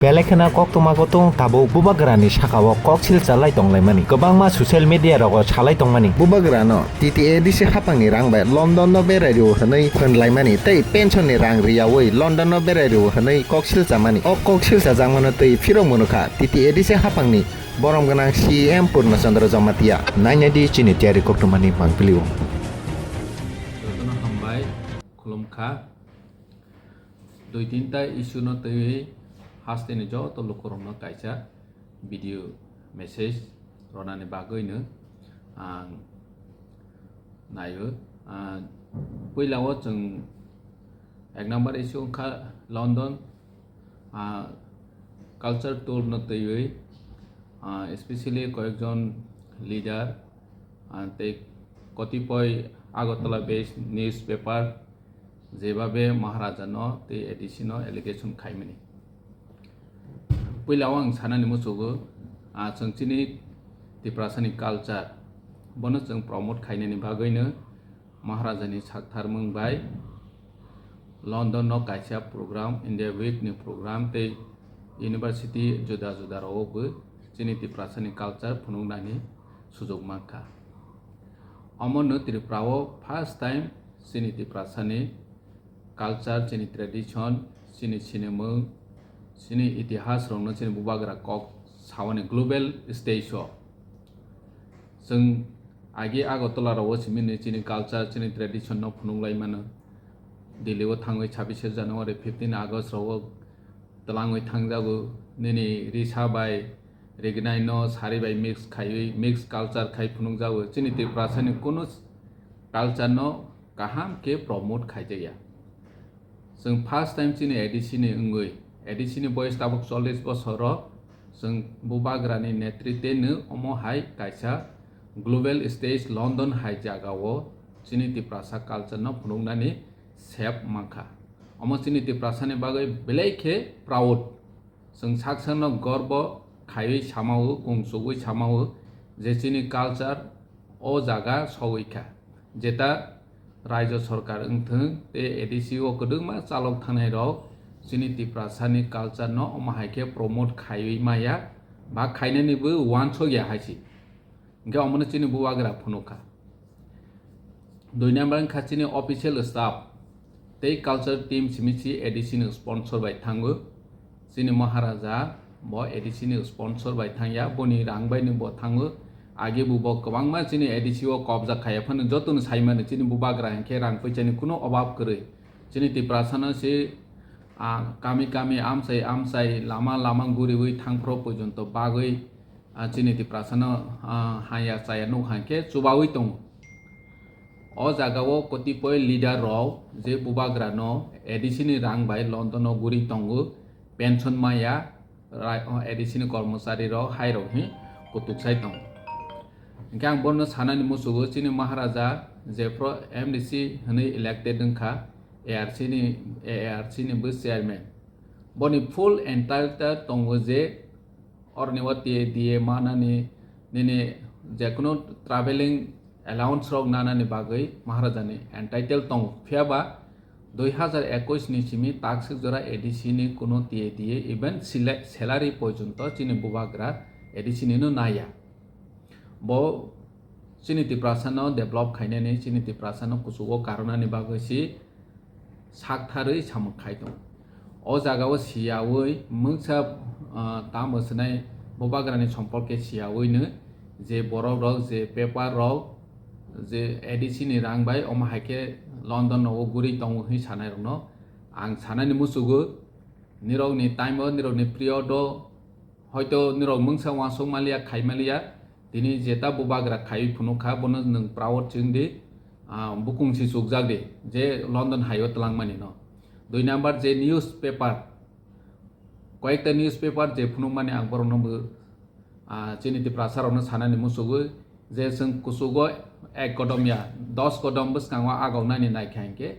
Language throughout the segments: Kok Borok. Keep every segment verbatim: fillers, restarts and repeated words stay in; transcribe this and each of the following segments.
Belai kheno koktwma kutung tabuk bubagrani sakao kok silchalai tonglaimani, kwbangma social media rogo salai tongmani. Bubagrano T T A D C haphangni rang bai London no berai rw hwnwi hwnlaimani tei pension ni rang riyawi London no berai rw hwnwi kok silchamani. O kok silchajakmano twi phirok mwnukha T T A D C haphangni borom gwnang C E M Purno Chandra Jamatia. Nainadi chini tiyari koktwmani mangpilio. Jotono hambai khulumkha. Dui tinta issue no twiwi hasteni joto lukurokno kaisa video message ronani bagwino ang naio. Ah, puilao chwng ek number issue wngkha London, ah, culture tour no twiwi, ah, especially koyekjon leader, ah, tei kotipoi Agartala based newspaper jebabe Maharaja no tei A D C no allegation khaimani. Puila o ang sanani muchugo, ah, chwng chini Tiprasani culture bono chwng promote khainani bagwino Maharaja ni saktharmung bai London no kaisa program, India Week ni program tei university juda juda rogo bo chini Tiprasani culture phunuknani sujuk mankha. Omono Tripura o first time chini Tiprasani culture, chini tradition, chini sinimung, chini itihas rokno chini bubagra kok sawani global stage o. Chwng agi Agartala rogo simi ni chini culture, chini tradition no phunuk lai mano. Delhi o thangwi chhabishe January, fifteen August rogo twlangwi thangjago, nini risa bai rignai no sari bai mix khaiwi, mix culture khai phunukjago. Chini Tiprasani kunu culture no kaham khe promote khaijakya. Chwng first time chini A D C ni wngwi, A D C ni boyes tabuk chollish bosor o, chwng bubagra ni netritwe no omo hai kaisa global stage London hai jaga o chini Tiprasa culture no phunuknani sep mankha. Omo chini Tiprasa ni bagwi belai khe proud. Chwng sak sakno gorbo khaiwi samao, kungsugwi samao je chini culture o jaga sogwi kha. Jeta raijo sorkar wngthwng tei A D C o kwdwkma chalok thangnai rok chini Tiprasani culture no omo hai khe promote khaiwi maya ba khainani bo uansuk ya hai se. Hingke omono chini bubagra phunukha. Dui number wngkha chini official staff tei culture team simi si A D C ni sponsor bai thango. Chini Maharaja bo A D C ni sponsor bai thangya, boni rang bai ni bo thango. Age bo bo kwbangma chini A D C o kobja khaiya phano jotono saimani chini bubagra hingke rang puisa ni kuno obab kwrwi. Chini Tiprasa no si, ah, kami kami amchai amchai lama lama guriwi thangphro pojonto bagwi ah, chini Tiprasano, ah, haya chaya nuk hai khe chubaui tongo. O jaga o kotipoi leader rok je bubagra no A D C ni rang bai London o guri tongo, pension maya, rai-, o A D C ni kormochari rok hai rok hi kutuk sai tongo. Hingke ang bono sanani musugo chini Maharaja jephro M D C hwnwi elected wngkha, A R C ni, A R C ni bo chairman. Boni full entitled tongo je oroni o T A D A manani nini jekunu traveling allowance rok nanani bagwi Maharaja ni entitled tongo. Phiya ba dui hazar ekwis ni simi takswk jora A D C ni kunu T A D A even sila-, salary porjonto chini bubagra A D C ni no naya. Bo chini Tiprasa no develop khainani, chini Tiprasa no kuchugo karwnani bagwi si saktharwi samung khai tongo. O jaga o siyawi mungsa, ah, tamo swnai bubagrani sompolke siyawi no je borok rok je paper rok je A D C ni rang bai omo hai khe London rogo guri tongo hwnwi sanai rok no ang sanani musugo. Nirok ni time o, nirok ni period o hoito nirok mungsa uansuk maliya, khai maliya, tini jeta bubagra khaiwi phunuk kha, bono nwng proud chwng di, ah, bukung si chukjak di, je London hai o twlang mani no. Dui number je newspaper, koyekta newspaper je phunuk mani ang borok no bo, ah, chini Tiprasa rok no sanani musugo, je chwng kuchugo ek kodom ya, dos kodom bwskango agok nani naikha hinkhe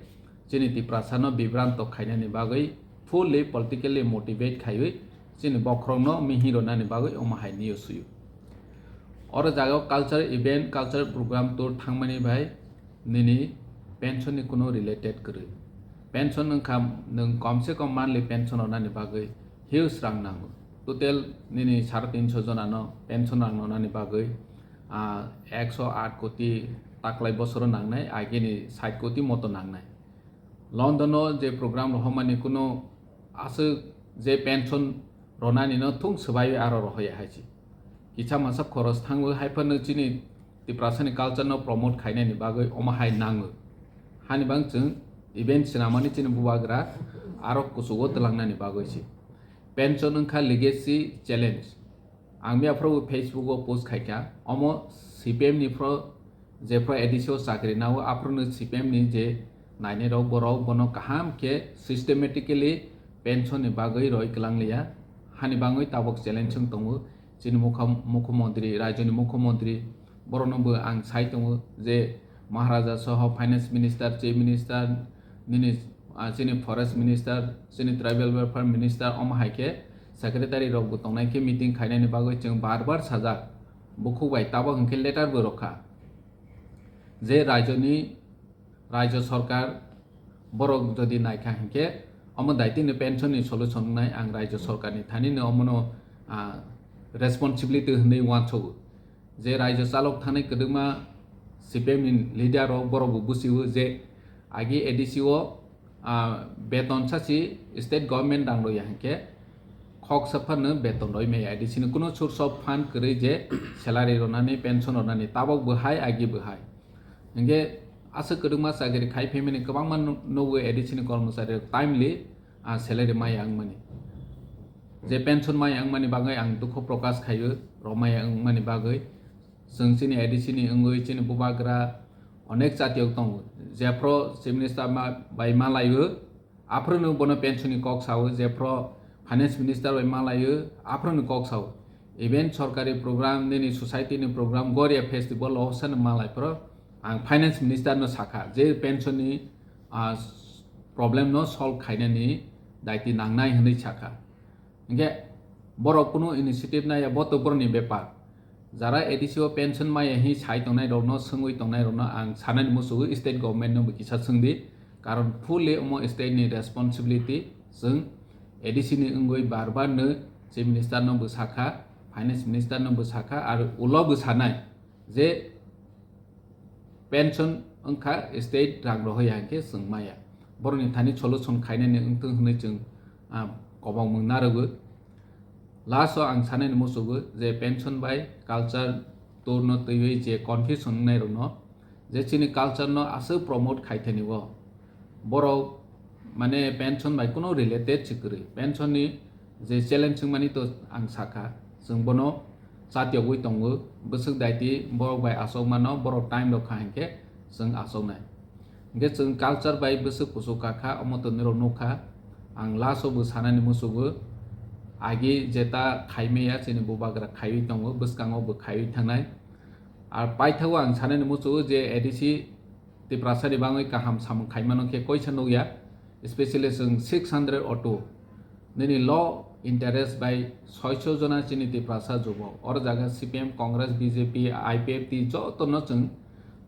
chini Tiprasa no bibranto khainani bagwi fully politically motivate khaiwi chini bokhorok no mihing rwnani bagwi omo hai news suyo. Oro jaga o culture event, culture program tour thangmani bai nini pension ni kuno related kwrwi. Pension wngkha nwng komse kom monthly pension rwnani bagwi huge rang nango. Total nini sare tinso jonano pension rang nonani bagwi, ah, ekso aat koti taklai bosoro nangnai, agini sait koti moto nangnai. London o je program rohormani kuno aswk je pension ronani no thung swbaiwi aro rohoya hai se. Kisa masa khoros thangwi hai phano chini Tiprasani culture no promote khainani bagwi omo hai nango. Hani bang chwng event swnamani chini bubagra aro kuchugo twlangnani bagwi se. Pension wngkha legacy challenge. Ang miyaphoro bo Facebook o post khaikha, omo C P M ni phro, jephro A D C o chakri nao, aphrono C P M ni je nainai rok, borok bono kaham khe systematically pension ni bagwi roi kwlang liya. Hani bangwi tabok challenge wng tongo chini mukha-, mukhyamantri, rajyoni mukhyamantri, borokno bo ang sai tongo je Maharaja soho finance minister, chief minister, nini, ah, chini forest minister, chini tribal welfare minister, omo hai khe secretary rok bo tongnai khe meeting khainani bagwi chwng bar bar sajak. Bukhuk bai tabok hwnkhe letter bo rwkha je rajyoni, rajya sarkar borok jodi naikha hwnkhe omo daitino pension ni solution wngnai, ang rajya sarkar ni thani no omono, ah, responsibility hwnwi uansugo. Je rajya chalok thani kwdwkma C P M ni leader rok borok bo busiwo je agi A D C o, ah, beton sachi state government rang rwya hwnkhe khok saphano beton roi maya A D C ni kuno source of fund kwrwi je salary rwnani, pension rwnani, tabok bo hai, agi bo hai. Hwnkhe aswk kwdwkma chakri khai phaimani kwbangma nu-, nugo A D C ni kormochari rok timely, ah, salary maya wngmani. Je pension maya wngmani bagwi ang dukho prokash khaio, rok maya wngmani bagwi. Chwng chini A D C ni wngwi chini bubagra onek chatiyok tongo. Jephro chief minister ma-, bai malaio, aphrono bono pension ni kok sao, jephro finance minister bai malaio, aphrono kok sao. Even sorkari program, nini society ni program, Goria festival o sano malai phro ang finance minister no sakha je pension ni, ah, problem no solve khainani daiti nangnai hwnwi sakha. Hingke borok kunu initiative naiya, bo to borokni bepar. Jara A D C o pension maya hi sai tongnai rokno, swngwi tongnai rokno ang sanani musugo state government no bo kisa swngdi, karon fully omo state ni responsibility. Chwng A D C ni wngwi bar bar no chief minister no bo sakha, finance minister no bo sakha, aro ulo bo sanai je pension wngkha state rang rohoya hingke chwng maya. Borokni thani solution khainani wngthung hwnwi chwng, ah, kobangmung narwgo. Last o ang sanani musugo je pension bai culture tour no twiwi je confusion wngnai rokno, je chini culture no aswk promote khaithani o. Borok mane pension bai kuno related se kwrwi. Pension ni je challenge wngmani to ang sakha, chwng bono chatiyogwi tongo, bwswk daiti borok bai achokmano, borok time rok kha hinkhe chwng achoknai. Hinkhe chwng culture bai bwswk kuchuk kakha, omo to nirok nukha. Ang last o bo sanani musugo, agi jeta khaimaya chini bubagra khaiwi tongo, bwskango bo khaiwi thangnai. Ar paithago ang sanani musugo je A D C Tiprasa ni bangwi kaham samung khaimano khe koisa nukya, especially chwng six hundred auto nini low interest bai soiso jona chini Tiprasa jubok. Oro jaga C P M, Congress, B J P, I P F T joto no chwng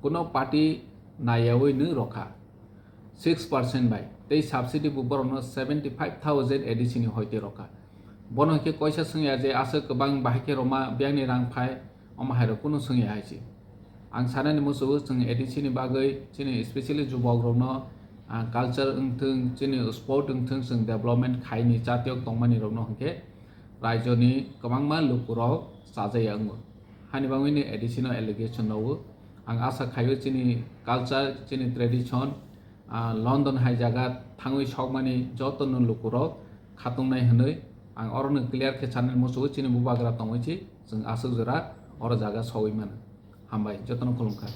kuno party naiyawi nw rokha. Six percent bai tei subsidy bo borokno seventy five thousand A D C ni hoite rokha. Bono khe koisa swngya je aswk kwbang bahai khe roma biyangni rang phai, omo hairok kunu swngya hai se. Ang sanani musugo chwng A D C ni bagwi chini specially jubok rokno, ah, culture wngthung, chini sport wngthung, chwng development khaini chatiyok tongmani rokno hinkhe raijoni kwbangma lukurok chajaya wngo. Hani bangwini A D C no allegation rwo. Ang asa khaio chini culture, chini tradition, ah, London hai jaga thangwi sokmani jotono lukurok khatungnai hwnwi ang orono clear khe sanani musugo chini bubagra tongwi si chwng aswk jora oro jaga sogwi mano. Hambai, jotono khulumkha.